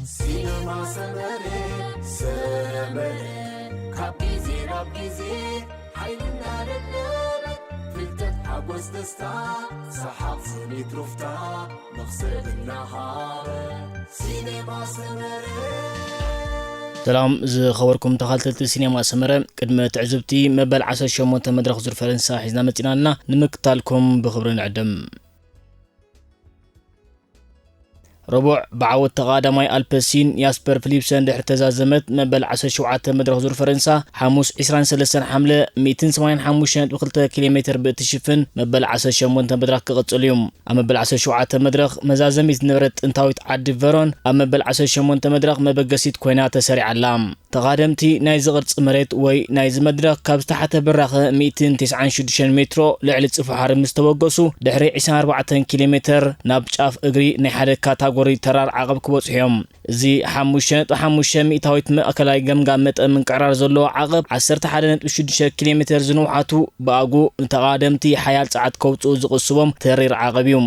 ሲነማ ሰመረ፣ ሰመረ፣ ካብ ግዜ ናብ ግዜ ሓይልና ለበለበ፣ ፍልጠት፣ ሓጎስ፣ ደስታ፣ ሰሓቕ፣ ስኒት፣ ሩፍታ፣ መኽሰብ እናሃበ። ሲነማ ሰመረ። ሰላም ዝኸበርኩም ተኻተልቲ ሲኔማ ሰመረ፣ ቅድመ ትዕዝብቲ መበል ዓሰርተ ሸሞንተ መድረኽ ዙር ፈረንሳ ሒዝና መጺና ኣለና። ንምክታልኩም ብኽብሪ ንዕድም። ረቡዕ ብዓወት ተቓዳማይ ኣልፐሲን ያስፐር ፊሊፕሰን ድሕሪ ተዛዘመት፣ መበል ዓሰርተ ሸውዓተ መድረኽ ዙር ፈረንሳ፣ ሓሙስ ዕስራን ሰለስተን ሓምለ ሚእትን ሰማንያን ሓሙሽተ ነጥቢ ክልተ ኪሎ ሜትር ብእትሽፍን፣ መበል ዓሰርተ ሸሞንተ መድረኽ ክቕጽል እዩ። ኣብ መበል ዓሰርተ ሸውዓተ መድረኽ መዛዘሚት ዝነበረት ጥንታዊት ዓዲ ቨሮን፣ ኣብ መበል ዓሰርተ ሸሞንተ መድረኽ መበገሲት ኮይና ተሰሪዓ ኣላ። ተቓደምቲ ናይዚ ቅርጺ መሬት ወይ ናይዚ መድረኽ ካብ ዝተሓተ ብራኸ ሚእትን ተስዓን ሽዱሽተን ሜትሮ ልዕሊ ጽፉሕ ሃሪ ምስ ተበገሱ፣ ድሕሪ ዕስራን ኣርባዕተን ኪሎ ሜተር ናብ ጫፍ እግሪ ናይ ሓደ ካታጎሪ ተራር ዓቐብ ክበጽሑ እዮም። እዚ ሓሙሽተ ነጥቢ ሓሙሽተ ሚእታዊት ማእከላይ ገምጋም መጠን ምንቅዕራር ዘለዎ ዓቐብ፣ ዓሰርተ ሓደ ነጥቢ ሽዱሽተ ኪሎ ሜተር ዝንውሓቱ ብኣጉ ንተቓደምቲ ሓያል ጸዓት ከውጽኡ ዝቕስቦም ተሪር ዓቐብ እዩ።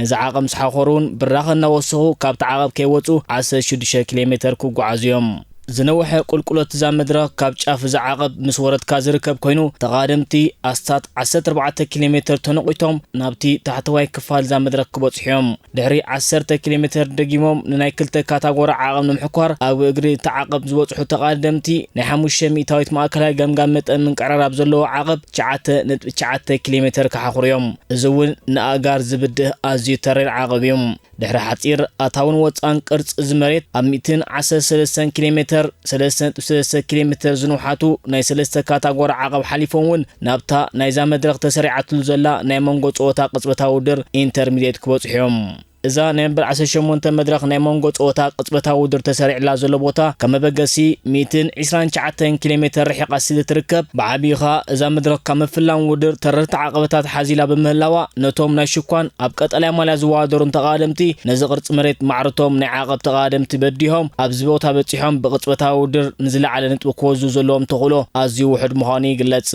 ነዚ ዓቐብ ምስ ሓኾሩ እውን ብራኸ እናወሰኹ ካብቲ ዓቐብ ከይወጹ ዓሰርተ ሽዱሽተ ኪሎ ሜተር ክጓዓዙ እዮም። ዝነውሐ ቁልቁለት እዛ መድረኽ ካብ ጫፍ እዛ ዓቐብ ምስ ወረድካ ዝርከብ ኮይኑ፣ ተቓደምቲ ኣስታት ዓሰርተ ኣርባዕተ ኪሎ ሜተር ተነቒቶም ናብቲ ታሕተዋይ ክፋል እዛ መድረኽ ክበጽሑ እዮም። ድሕሪ ዓሰርተ ኪሎ ሜተር ደጊሞም ንናይ ክልተ ካታጎሪ ዓቐብ ንምሕኳር ኣብ እግሪ እቲ ዓቐብ ዝበጽሑ ተቓደምቲ ናይ ሓሙሽተ ሚእታዊት ማእከላይ ገምጋም መጠን ምንቅዕራር ኣብ ዘለዎ ዓቐብ ትሽዓተ ነጥቢ ትሽዓተ ኪሎ ሜተር ክሓኹሩ እዮም። እዚ እውን ንኣእጋር ዝብድህ ኣዝዩ ተሪር ዓቐብ እዩ። ድሕሪ ሓጺር ኣታውን ወጻእን ቅርጺ እዚ መሬት ኣብ ሚእትን ዓሰርተ ሰለስተን ኪሎ ሜተር፣ ሰለስተ ነጥቢ ሰለስተ ኪሎ ሜተር ዝንውሓቱ ናይ ሰለስተ ካታጎሪ ዓቐብ ሓሊፎም እውን ናብታ ናይዛ መድረኽ ተሰሪዓትሉ ዘላ ናይ መንጎ ጸወታ ቅጽበታዊ ውድድር ኢንተርሚድየት ክበጽሑ እዮም። እዛ ናይ መበል ዓሰርተ ሸሞንተ መድረኽ ናይ መንጎ ጸወታ ቅጽበታዊ ውድድር ተሰሪዕላ ዘሎ ቦታ ካብ መበገሲ ሚእትን ዕስራን ትሽዓተን ኪሎ ሜተር ርሒቓ ስለ እትርከብ፣ ብዓቢኡ ኸኣ እዛ መድረኽ ካብ ምፍላም ውድድር ተረርቲ ዓቐበታት ሓዚላ ብምህላዋ፣ ነቶም ናይ ሽኳን ኣብ ቀጠልያ ማልያ ዝወዳደሩን ተቓደምቲ ነዚ ቅርጺ መሬት ማዕርቶም ናይ ዓቐብ ተቓደምቲ በዲሆም ኣብዚ ቦታ በጺሖም ብቅጽበታዊ ውድድር ንዝለዓለ ነጥቢ ክወስዱ ዘለዎም ተኽእሎ ኣዝዩ ውሑድ ምዃኑ ይግለጽ።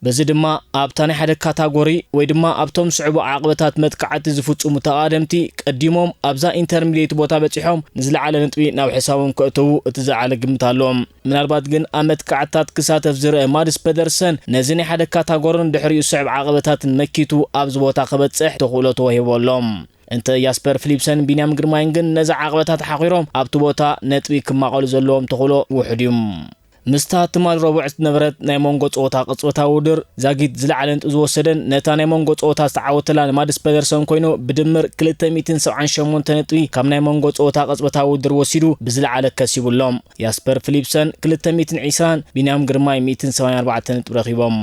በዚ ድማ ኣብታ ናይ ሓደ ካታጎሪ ወይ ድማ ኣብቶም ስዕቡ ዓቕበታት መጥቃዕቲ ዝፍጽሙ ተቓደምቲ ቀዲሞም ኣብዛ ኢንተርሚድየት ቦታ በጺሖም ንዝለዓለ ነጥቢ ናብ ሕሳቦም ከእተዉ እቲ ዝለዓለ ግምት ኣለዎም። ምናልባት ግን ኣብ መጥቃዕትታት ክሳተፍ ዝረአ ማድስ ፐደርሰን ነዚ ናይ ሓደ ካታጎርን ድሕሪኡ ስዕብ ዓቐበታትን መኪቱ ኣብዚ ቦታ ክበጽሕ ተኽእሎ ተዋሂቡ ኣሎ። እንተ ያስፐር ፊሊፕሰን ቢንያም ግርማይን ግን ነዚ ዓቐበታት ሓኺሮም ኣብቲ ቦታ ነጥቢ ክማቐሉ ዘለዎም ተኽእሎ ውሑድ እዩ። ምስታ ትማል ረቡዕ ዝነበረት ናይ መንጎ ጸወታ ቅጽበታዊ ውድድር ዛጊት ዝለዓለ ነጥቢ ዝወሰደን ነታ ናይ መንጎ ጸወታ ዝተዓወተላ ንማድስ ፐደርሰን ኮይኑ ብድምር ክልተ ሚእትን ሰብዓን ሸሞንተ ነጥቢ ካብ ናይ መንጎ ጸወታ ቅጽበታዊ ውድድር ወሲዱ ብዝለዓለ ከሲቡ ኣሎ። ያስፐር ፊሊፕሰን ክልተ ሚእትን ዕስራን፣ ቢንያም ግርማይ ሚእትን ሰብዓን ኣርባዕተን ነጥቢ ረኺቦም።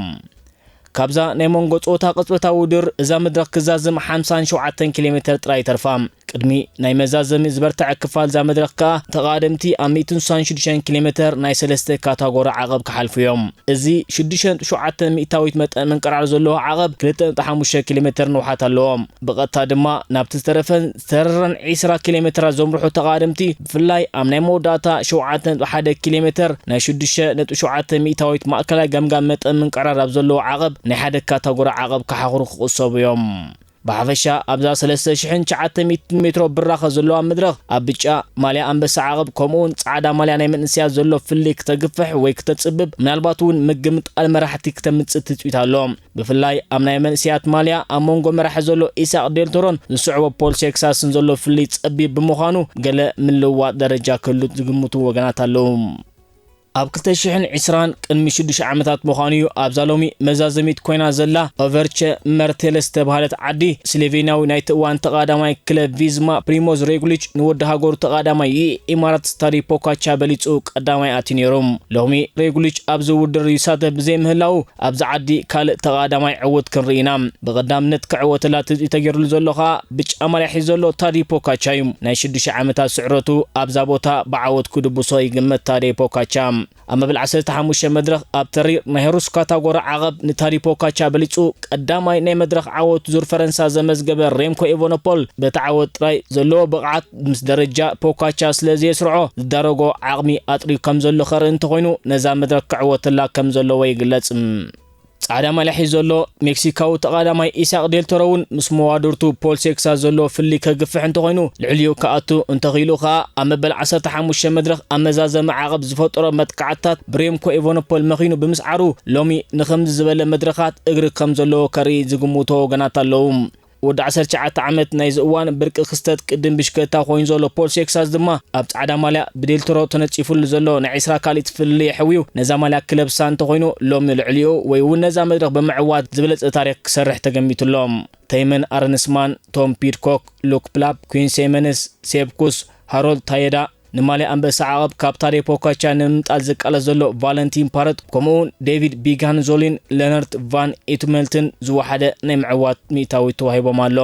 ካብዛ ናይ መንጎ ጸወታ ቅጽበታዊ ውድድር እዛ መድረኽ ክዛዝም ሓምሳን ሸውዓተን ኪሎ ሜተር ጥራይ ይተርፋ። ቅድሚ ናይ መዛዘሚ ዝበርትዐ ክፋል እዛ መድረኽ ከኣ ተቓደምቲ ኣብ ሚእትን ስሳን ሽዱሽተን ኪሎ ሜተር ናይ ሰለስተ ካታጎሪ ዓቐብ ክሓልፉ እዮም። እዚ ሽዱሽተ ነጥቢ ሸውዓተ ሚእታዊት መጠን ምንቅራር ዘለዎ ዓቐብ ክልተ ነጥቢ ሓሙሽተ ኪሎ ሜተር ንውሓት ኣለዎ። ብቐጥታ ድማ ናብቲ ዝተረፈን ዝተረረን ዕስራ ኪሎ ሜተራት ዘምርሑ ተቓደምቲ፣ ብፍላይ ኣብ ናይ መወዳእታ ሸውዓተ ነጥቢ ሓደ ኪሎ ሜተር ናይ ሽዱሽተ ነጥቢ ሸውዓተ ሚእታዊት ማእከላይ ገምጋም መጠን ምንቅራር ኣብ ዘለዎ ዓቐብ ናይ ሓደ ካታጎሪ ዓቐብ ክሓኽሩ ክቕሰቡ እዮም። ብሓፈሻ ኣብዛ ሰለስተ ሽሕን ትሽዓተ ሚእትን ሜትሮ ብራኸ ዘለዋ መድረኽ ኣብ ብጫ ማልያ ኣንበሳ ዓቐብ ከምኡውን ጻዕዳ ማልያ ናይ መንእሰያት ዘሎ ፍልልይ ክተግፍሕ ወይ ክተጽብብ ምናልባት እውን ምግምጣል መራሕቲ ክተምጽእ ትጽቢት ኣሎ። ብፍላይ ኣብ ናይ መንእሰያት ማልያ ኣብ መንጎ መራሒ ዘሎ ኢሳቕ ዴልቶሮን ዝስዕቦ ፖል ሴክሳስን ዘሎ ፍልልይ ጸቢብ ብምዃኑ ገለ ምልውዋጥ ደረጃ ክህሉ ዝግምቱ ወገናት ኣለዉ። ኣብ ክልተ ሽሕን ዕስራን ቅድሚ ሽዱሽተ ዓመታት ምዃኑ እዩ ኣብዛ ሎሚ መዛዘሚት ኮይና ዘላ ኦቨርቸ መርቴለ ዝተባህለት ዓዲ ስሎቬንያዊ ናይቲ እዋን ተቓዳማይ ክለብ ቪዝማ ፕሪሞዝ ሬጉሊች ንወዲ ሃገሩ ተቓዳማይ ዩኤኢ ኢማራት ስታዲ ፖካቻ በሊጹ ቀዳማይ ኣትዩ ነይሩ። ሎሚ ሬጉሊች ኣብዚ ውድድር ይሳተፍ ብዘይምህላዉ ኣብዚ ዓዲ ካልእ ተቓዳማይ ዕውት ክንርኢ ኢና። ብቐዳምነት ክዕወተላ ትጽቢት ተገይሩሉ ዘሎ ኸኣ ብጫ ማልያ ሒዙ ዘሎ ታዲ ፖካቻ እዩ። ናይ ሽዱሽተ ዓመታት ስዕረቱ ኣብዛ ቦታ ብዓወት ክድብሶ ይግመት ታዲ ፖካቻ። ኣብ መበል ዓሰርተ ሓሙሽተ መድረኽ ኣብ ተሪር ናይ ሄሩስ ካታጎሪ ዓቐብ ንታዲ ፖካቻ በሊጹ ቀዳማይ ናይ መድረኽ ዓወት ዙር ፈረንሳ ዘመዝገበ ሬምኮ ኤቨኖፖል በቲ ዓወት ጥራይ ዘለዎ ብቕዓት ምስ ደረጃ ፖካቻ ስለ ዘየስርዖ ዝዳረጎ ዓቕሚ ኣጥርዩ ከም ዘሎ ከርኢ እንተኾይኑ ነዛ መድረኽ ክዕወተላ ከም ዘለዎ ይግለጽ። ጻዕዳ ማልያ ሒዙ ዘሎ ሜክሲካዊ ተቓዳማይ ኢሳቅ ዴልቶሮ እውን ምስ መዋድርቱ ፖል ሴክሳ ዘሎ ፍልልይ ከግፍሕ እንተኾይኑ፣ ልዕሊኡ ክኣቱ እንተኽኢሉ ከኣ ኣብ መበል ዓሰርተ ሓሙሽተ መድረኽ ኣብ መዛዘሚ ዓቐብ ዝፈጠሮ መጥቃዕትታት ብሬምኮ ኤቨኖፖል መኺኑ ብምስዓሩ፣ ሎሚ ንኸምዚ ዝበለ መድረኻት እግሪ ከም ዘለዎ ከርኢ ዝግምቶ ወገናት ኣለዉ። ወዲ ዓሰርተ ትሽዓተ ዓመት ናይዚ እዋን ብርቂ ክስተት ቅድም ብሽክለታ ኮይኑ ዘሎ ፖል ሴክሳስ ድማ ኣብ ጻዕዳ ማልያ ብዴልቶሮ ተነጺፉሉ ዘሎ ናይ ዕስራ ካልኢት ፍልልይ ኣሕዊዩ ነዛ ማልያ ክለብሳ እንተኾይኑ፣ ሎሚ ልዕሊኡ ወይ እውን ነዛ መድረኽ ብምዕዋት ዝበለጸ ታሪኽ ክሰርሕ ተገሚቱ ኣሎ። ተይመን ኣረንስማን፣ ቶም ፒድኮክ፣ ሉክ ፕላፕ፣ ኩዊን ሴመንስ፣ ሴፕኩስ፣ ሃሮልድ ታየዳ፣ ንማልያ ኣንበሳ ዓቐብ ካብ ታዴ ፖካቻ ንምምጣል ዝቃለስ ዘሎ ቫለንቲን ፓረት፣ ከምኡውን ዴቪድ ቢጋንዞሊን ለነርት ቫን ኢቱመልትን ዝወሓደ ናይ ምዕዋት ሚእታዊት ተዋሂቦም ኣሎ።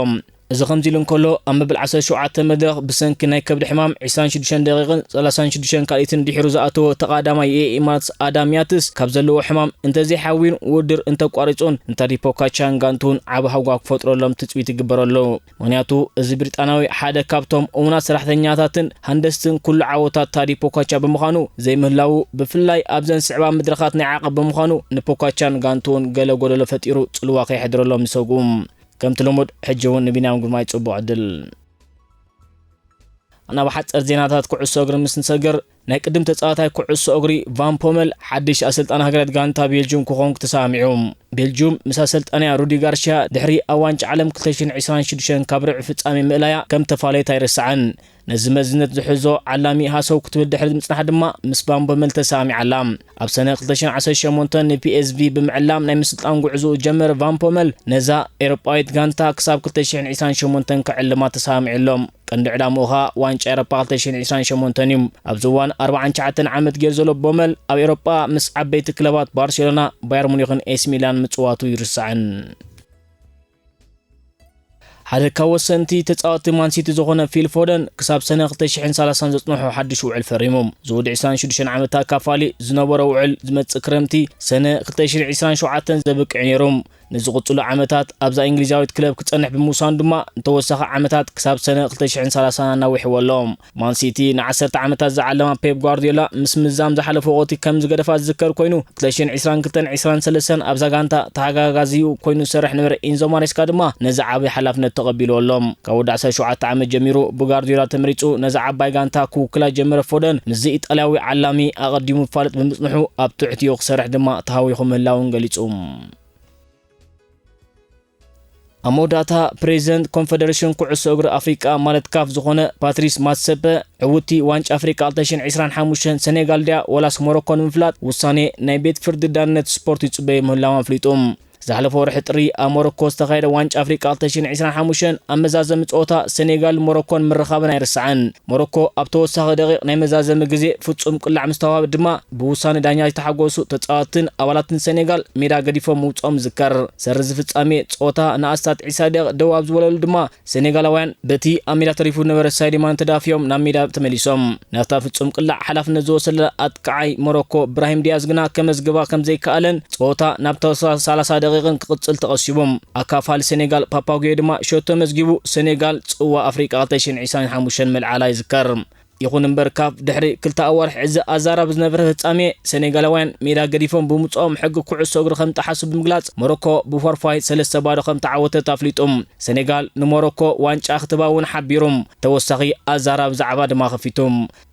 እዚ ከምዚ ኢሉ እንከሎ፣ ኣብ መበል ዓሰርተ ሸውዓተ መድረኽ ብሰንኪ ናይ ከብዲ ሕማም ዕስራን ሽዱሽተን ደቂቕን ሰላሳን ሽዱሽተን ካልኢትን ድሒሩ ዝኣተወ ተቓዳማይ የኢማትስ ኣዳም ያትስ ካብ ዘለዎ ሕማም እንተዘይሓዊን ውድድር እንተቋሪጹን ንታዴ ፖካቻን ጋንቱን ዓቢ ሃጓ ክፈጥረሎም ትጽቢት ይግበረሉ። ምኽንያቱ፣ እዚ ብሪጣናዊ ሓደ ካብቶም እሙናት ሰራሕተኛታትን ሃንደስትን ኩሉ ዓወታት ታዴ ፖካቻ ብምዃኑ ዘይምህላዉ፣ ብፍላይ ኣብዘን ስዕባ መድረኻት ናይ ዓቐብ ብምዃኑ ንፖካቻን ጋንቱን ገለ ጎደሎ ፈጢሩ ጽልዋ ከየሕድረሎም ይሰግኡ። ከምቲ ልሙድ፣ ሕጂ እውን ንቢንያም ግርማይ ጽቡቕ ዕድል። ናብ ሓጸር ዜናታት ኩዕሶ እግሪ ምስ ንሰግር፣ ናይ ቅድም ተጻዋታይ ኩዕሶ እግሪ ቫን ፖመል ሓድሽ ኣሰልጣኒ ሃገራት ጋንታ ቤልጅም ክኾን ተሰማሚዑ። ቤልጅም ምስ ኣሰልጣንያ ሩዲ ጋርሽያ ድሕሪ ኣብ ዋንጫ ዓለም ክልተ ሽሕን ዕስራን ሽዱሽተን ካብ ርብዒ ፍጻሜ ምእላያ ከም ተፋለየት ኣይርሳዕን። ነዚ መዝነት ዝሕዞ ዓላሚ ሃሰው ክትብል ድሕሪ ምጽናሕ ድማ ምስ ቫን ፖመል ተሰማሚዓ ኣላ። ኣብ ሰነ ክልተ ሽሕን ዓሰርተ ሸሞንተን ንፒኤስቪ ብምዕላም ናይ ምስልጣን ጉዕዞኡ ዝጀመረ ቫን ፖመል ነዛ ኤውሮጳዊት ጋንታ ክሳብ ክልተ ሽሕን ዕስራን ሸሞንተን ክዕልማ ተሰማሚዑ ኣሎ። ቀንዲ ዕላምኡ ኸኣ ዋንጫ ኤውሮጳ ክልተ ሽሕን ዕስራን ሸሞንተን እዩ። ኣብዚ እዋን ኣርባዓን ትሽዓተን ዓመት ገይሩ ዘሎ ፖመል ኣብ ኤውሮጳ ምስ ዓበይቲ ክለባት ባርሴሎና፣ ባየር ሙኒኽን ኤሲ ሚላን ምጽዋቱ ይርሳዕን። ሓደ ካብ ወሰንቲ ተጻወትቲ ማንሲቲ ዝኾነ ፊል ፎደን ክሳብ ሰነ ክልተ ሽሕን ሰላሳን ዘጽንሖ ሓድሽ ውዕል ፈሪሙ። ዝውዲ ዕስራን ሽዱሽተን ዓመት ኣካፋሊ ዝነበሮ ውዕል ዝመጽእ ክረምቲ ሰነ ክልተ ሽሕን ዕስራን ሸውዓተን ዘብቅዕ ነይሩ። ንዝቕጽሉ ዓመታት ኣብዛ እንግሊዛዊት ክለብ ክጸንሕ ብምውሳኑ ድማ ንተወሳኺ ዓመታት ክሳብ ሰነ ክልተ ሽሕን ሰላሳን ኣናዊሕዎ ኣሎ። ማንሲቲ ንዓሰርተ ዓመታት ዝዓለማ ፔፕ ጓርዲዮላ ምስ ምዛም ዝሓለፈ ወቕቲ ከም ዝገደፋ ዝዝከር ኮይኑ፣ ክልተ ሽሕን ዕስራን ክልተን ዕስራን ሰለስተን ኣብዛ ጋንታ ተሓጋጋዚኡ ኮይኑ ዝሰርሕ ነበረ ኢንዞ ማሬስካ ድማ ነዚ ዓቢ ሓላፍነት ተቐቢልዎ ኣሎ። ካብ ወዲ ዓሰርተ ሸውዓተ ዓመት ጀሚሩ ብጋርዲዮላ ተመሪጹ ነዛ ዓባይ ጋንታ ክውክላ ዝጀመረ ፎደን፣ ምስዚ ኢጣልያዊ ዓላሚ ኣቐዲሙ ይፋለጥ ብምጽንሑ፣ ኣብ ትሕቲኡ ክሰርሕ ድማ ተሃዊኹ ምህላውን ገሊጹ። ኣብ መወዳእታ፣ ፕሬዚደንት ኮንፈደሬሽን ኩዕሶ እግሪ ኣፍሪቃ ማለት ካፍ ዝኾነ ፓትሪስ ማትሰፐ፣ ዕውቲ ዋንጫ ኣፍሪቃ ክልተ ሽሕን ዕስራን ሓሙሽተን ሰኔጋል ድያ ወላስ ሞሮኮ ንምፍላጥ ውሳኔ ናይ ቤት ፍርዲ ዳንነት ስፖርት ይጽበዩ ምህላዎም ኣፍሊጡ። ዝሓለፈ ወርሒ ጥሪ ኣብ ሞሮኮ ዝተኻየደ ዋንጫ ኣፍሪቃ ክልተ ሽሕን ዕስራን ሓሙሽተን ኣብ መዛዘሚ ጸወታ ሰኔጋል ሞሮኮን ምርኻበን ኣይርሳዕን። ሞሮኮ ኣብ ተወሳኺ ደቂቕ ናይ መዛዘሚ ግዜ ፍጹም ቅላዕ ምስ ተዋህበ ድማ ብውሳነ ዳኛ ዝተሓጎሱ ተጻወትትን ኣባላትን ሰኔጋል ሜዳ ገዲፎም ምውጽኦም ይዝከር። ሰሪ እዚ ፍጻሜ ጸወታ ንኣስታት ዒስራ ደቂቕ ደው ኣብ ዝበለሉ ድማ ሰኔጋላውያን በቲ ኣብ ሜዳ ተሪፉ ዝነበረ ሳይዲ ማነ ተዳፊኦም ናብ ሜዳ ተመሊሶም። ናብታ ፍጹም ቅላዕ ሓላፍነት ዝወሰደ ኣጥቃዓይ ሞሮኮ ብራሂም ዲያዝ ግና ከመዝግባ ከም ዘይከኣለን ጸወታ ናብ ተወሳኺ ሰላሳ ደቂቕን ክቕጽል ተቐሲቡ። ኣካፋሊ ሰኔጋል ፓፓጉዮ ድማ ሸቶ መዝጊቡ ሰኔጋል ጽዋ ኣፍሪቃ ክልተ ሽሕን ዕስራን ሓሙሽተን መልዓላ ይዝከር። ይኹን እምበር ካፍ ድሕሪ ክልተ ኣዋርሕ እዚ ኣዛራቢ ዝነበረ ፍጻሜ ሰኔጋላውያን ሜዳ ገዲፎም ብምውጽኦም ሕጊ ኩዕሶ እግሪ ከም ጠሓሱ ብምግላጽ ሞሮኮ ብፎርፋይ ሰለስተ ባዶ ከም ተዓወተት ኣፍሊጡ። ሰኔጋል ንሞሮኮ ዋንጫ ክትባ እውን ሓቢሩ። ተወሳኺ ኣዛራቢ ዛዕባ ድማ ከፊቱ።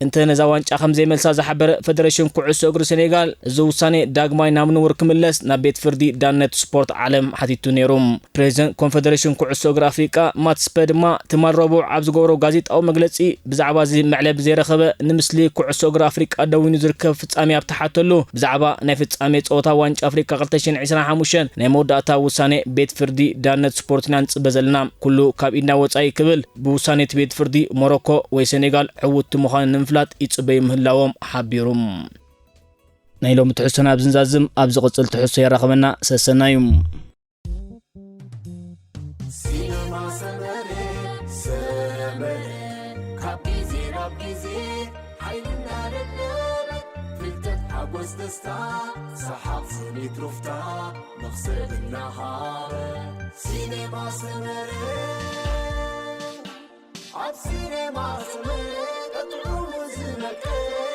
እንተ ነዛ ዋንጫ ከም ዘይመልሳ ዝሓበረ ፈደሬሽን ኩዕሶ እግሪ ሰኔጋል፣ እዚ ውሳኔ ዳግማይ ናብ ንቡር ክምለስ ናብ ቤት ፍርዲ ዳነት ስፖርት ዓለም ሓቲቱ ነይሩ። ፕሬዚደንት ኮንፈደሬሽን ኩዕሶ እግሪ ኣፍሪቃ ማትስፐ ድማ ትማል ረቡዕ ኣብ ዝገበሮ ጋዜጣዊ መግለጺ፣ ብዛዕባ እዚ መዕለቢ ዘይረኸበ ንምስሊ ኩዕሶ እግሪ ኣፍሪቃ ደዊኑ ዝርከብ ፍጻሜ ኣብ ተሓተሉ፣ ብዛዕባ ናይ ፍጻሜ ጸወታ ዋንጫ ኣፍሪቃ ክልተ ሽሕን ዕስራን ሓሙሽተን ናይ መወዳእታ ውሳኔ ቤት ፍርዲ ዳነት ስፖርት ኢና ንጽበ ዘለና። ኩሉ ካብ ኢድና ወጻኢ ክብል ብውሳኔ እቲ ቤት ፍርዲ ሞሮኮ ወይ ሰኔጋል ዕውትቲ ምዃኑ ንምፍላጥ ይጽበዩ ምህላዎም ሓቢሩ። ናይ ሎሚ ትሕዝቶና ኣብዚ ንዛዝም፣ ኣብ ዝቕጽል ትሕዝቶ የራኽበና። ሰሰናዩ። ሲነማ ሰመረ፣ ሰመረ፣ ካብ ግዜ ናብ ግዜ ሓይልና ደለበ፣ ፍልጠት፣ ሓጎስ፣ ደስታ፣ ሰሓቕ፣ ስኒት፣ ሩፍታ፣ መኽሰብ እናሃበ። ሲነማ ሰመረ፣ ኣብ ሲነማ ሰመረ፣ ጥዑሙ ዝመቀረ።